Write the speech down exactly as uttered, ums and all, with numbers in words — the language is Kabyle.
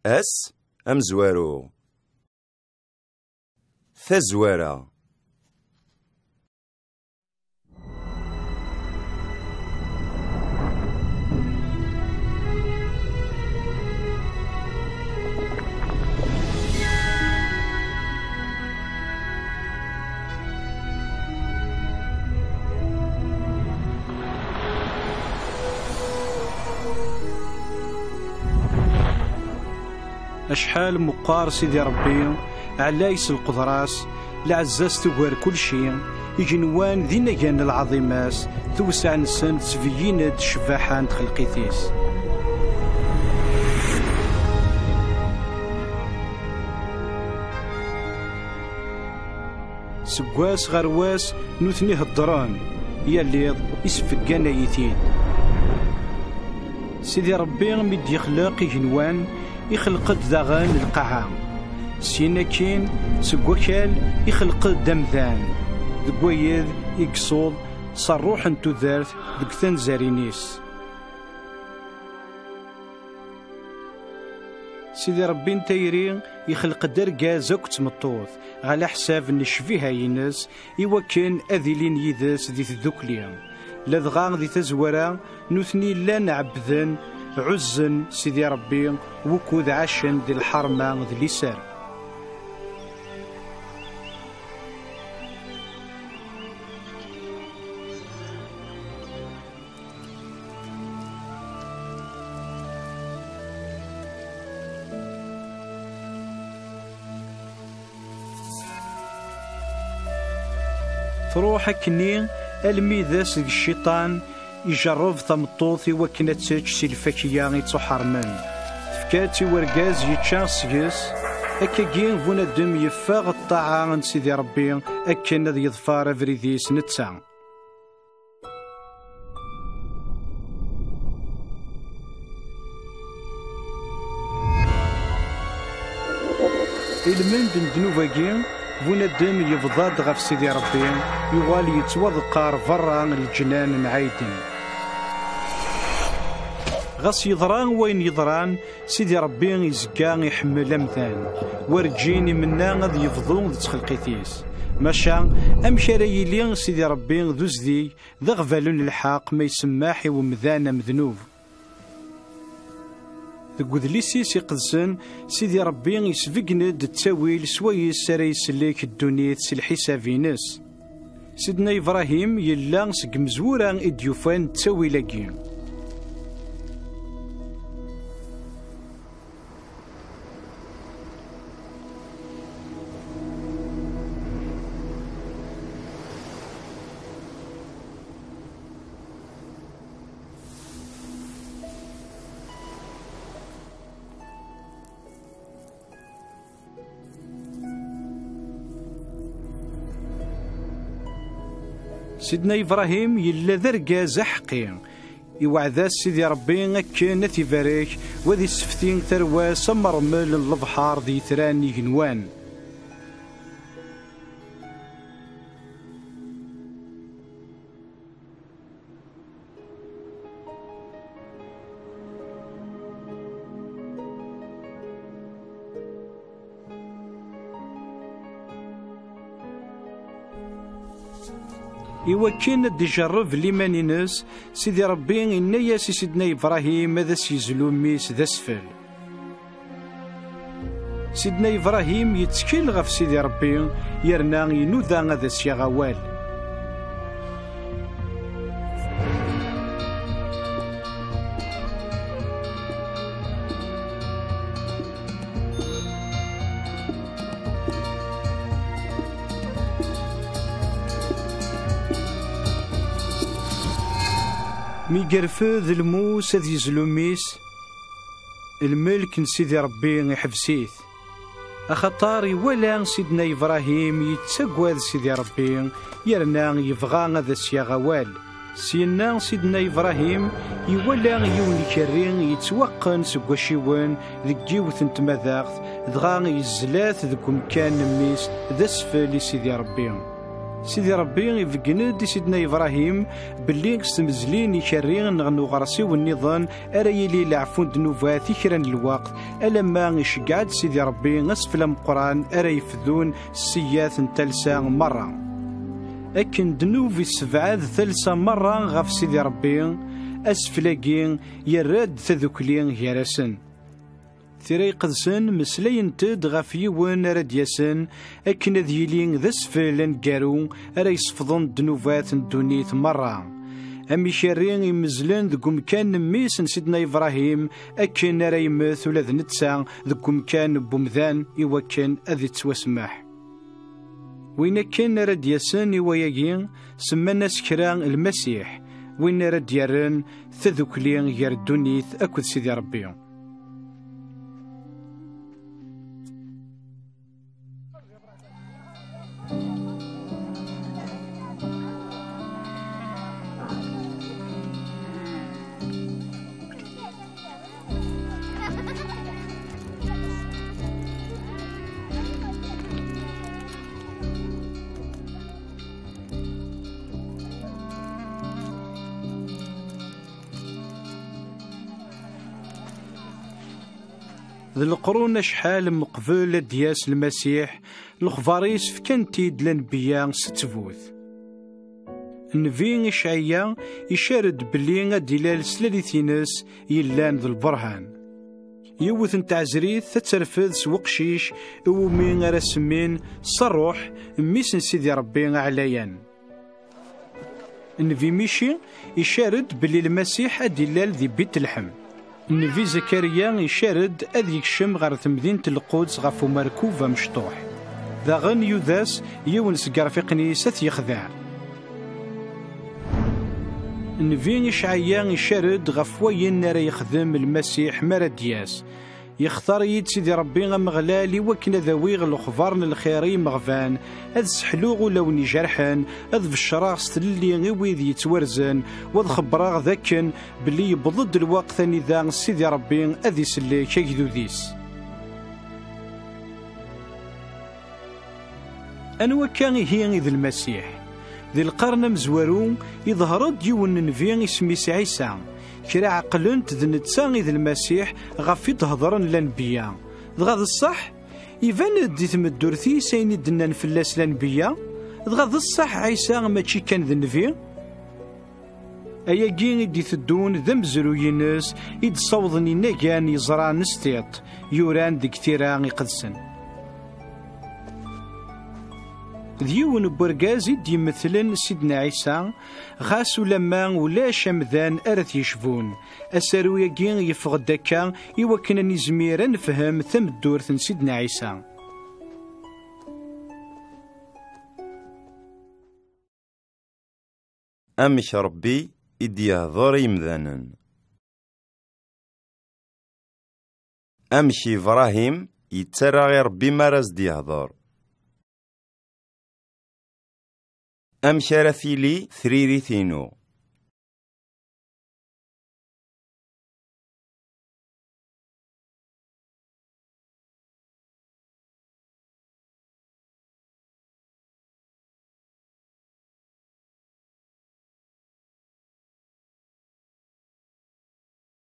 Ass amezwaru. Tazwara. Acḥal meqqar Sidi Ṛebbi, ɛlay s lqedra-s, lɛezza-s tugar kulci, igenwan d inagan n lɛaḍima-s, tewseɛ-nsen tettbeyyin-d ccbaḥa n txelqit-is. Seg wass ɣer wass, nutni heddren, yal iḍ isfeggan-ay-it-id. Sidi Ṛebbi mi d-yexleq igenwan, ixleq-d daɣen lqaɛa. Syin akkin, seg wakal, ixleq-d amdan, deg wayed i yessuḍ s ṛṛuḥ n tudert deg tanzarin-is. Sidi Ṛebbi n tayri ixleq-d argaz akked tmeṭṭut, ɣer leḥsab n ccbiha-ines, i wakken ad ilin yid-s di tdukli. Ladɣa di tazwara, nutni llan ɛebbden, ɛuzzen Sidi Ṛebbi, wukud ɛacen di lḥerma d liser. Truḥ akkenni almi d ass deg cciṭan ijerreb tameṭṭut i wakken ad tečč si lfakya ittuḥermen. Tefka-tt i urgaz yečča seg-s. Akkagi bunadem yeffeɣ ṭṭaɛa n Sidi Ṛebbi akken ad yeḍfer abrid-is netta. Ilmend n ddnub-agi, bunadem yebḍa-d ɣef Sidi Ṛebbi, yuɣal yettwaḍeqqar berra n leǧnan n Ɛiden. Ɣas yeḍra wayen yeḍran, Sidi Ṛebbi izga iḥemmel amdan, werǧin imenna ad yebḍu d txelqit-is. Maca, amek ara yili Sidi Ṛebbi d uzdig, d aɣbalu n lḥeqq ma isemmaḥ i wemdan amednub? Deg udlis-is iqedsen, Sidi Ṛebbi isbeggen-d ttawil swayes ara isellek ddunit s lḥisab-ines. Sidna Ibrahim yella seg imezwura i d-yufan ttawil-agi. Sidna Ibrahim yella d argaz aḥeqqi. Iweɛɛed-as Sidi Ṛebbi akken ad t-ibarek, u ad issefti tarwa-s am ṛṛmel n lebḥer d yitran n yigenwan. Iwakken ad d-ijerreb liman-ines, Sidi Ṛebbi inna-yas i Sidna Ibrahim ad as-yezlu mmi-s d asfel. Sidna Ibrahim yettkel ɣef Sidi Ṛebbi, yerna inuda ad as-yaɣ awal. Mi yerfed lmus ad yezlu mmi-s, lmelk n Sidi Ṛebbi iḥbes-it. Axaṭer iwala Sidna Ibrahim yettagad Sidi Ṛebbi, yerna yebɣa ad as-yaɣ awal. Syenna Sidna Ibrahim iwala yiwen n ikerri yettwaqqen seg wacciwen deg yiwet n tmadaɣt, dɣa yezla-t deg umkan n mmi-s d asfel i Sidi Ṛebbi. Sidi Ṛebbi ibeggen-d i Sidna Ibrahim belli s tmezlin ikerri neɣ n uɣersiw nniḍen ara yili leɛfu n ddnubat i kra n lweqt, alamma iceggeɛ-d Sidi Ṛebbi asfel ameqqran ara yefdun ssiyat n talsa merra. Akken ddnub issebɛad talsa merra ɣef Sidi Ṛebbi, asfel-agi yerra-d tadukli gar-asen. Tira Iqedsen meslayent-d ɣef yiwen ara d-yasen akken ad yili d asfel aneggaru ara yesfḍen ddnubat n ddunit merra. Am ikerri imezlen deg umkan n mmi-s n Sidna Ibrahim, akken ara yemmet ula d netta deg umkan n wemdan i wakken ad ittwasemmeḥ. Win akken ara d-yasen i wayagi, semman-as kra Lmasiḥ, win ara d-yerren tadukli gar ddunit akked Sidi Ṛebbi. D leqrun acḥal meqbel ad d-yas Lmasiḥ, lexbar-is fkan-t-id lanbeyya s ttbut. Nnbi Icɛiya icar-d belli ad d-ilal s lalit-ines yellan d lberhan. Yiwet n tɛezrit ad terfed s weqcic iwumi ara semmin s ṛṛuḥ, mmi-s n Sidi Ṛebbi aɛlayan. Nnbi Mici icar-d belli Lmasiḥ ad d-ilal di Bitlḥem. Nnbi Zakariya icar-d ad yekcem ɣer temdint n Lquds ɣef umerkub amecṭuḥ. Daɣen Yudas, yiwen seg yerfiqen-is, ad t-yexdeɛ. Nnbi Icɛiya icar-d ɣef wayen ara yexdem Lmasiḥ mi ara d-yas. Yextar-iyi-d Sidi Ṛebbi Ameɣlal i wakken ad awiɣ lexbar n lxir i yimeɣban, ad sseḥluɣ ulawen ijerḥen, ad beccreɣ s tlelli i wid yettwarzen, u ad xebbreɣ d akken belli yewweḍ-d lweqt anida Sidi Ṛebbi ad isellek agdud-is. Anwa akka ihi i d Lmasiḥ? Di lqern amezwaru, iḍher-d yiwen n nnbi isem-is Ɛisa. Kra ɛeqlen-t d netta i d Lmasiḥ ɣef i d-hedren lanbeyya. Dɣa d ṣṣeḥ? Iban-d di tmeddurt-is ayen i d-nnan fell-as lanbeyya. Dɣa d ṣṣeḥ Ɛisa mačči kan d nnbi? Ayagi i d-iteddun d amezruy-ines i d-ssawḍen inagan yeẓran s tiṭ, yuran deg tira iqedsen. D yiwen n wergaz i d-yemmetlen Sidna Ɛisa, ɣas ulamma ulac amdan ara t-yecbun. Asaru-agi yeffeɣ-d akka i wakken ad nizmir ad nefhem tameddurt n Sidna Ɛisa. Amek Ṛebbi i d-yehḍer i yimdanen? Amek Ibrahim yettarra i Ṛebbi mi ara as-d-yehḍer? Amek ara tili tririt-inu?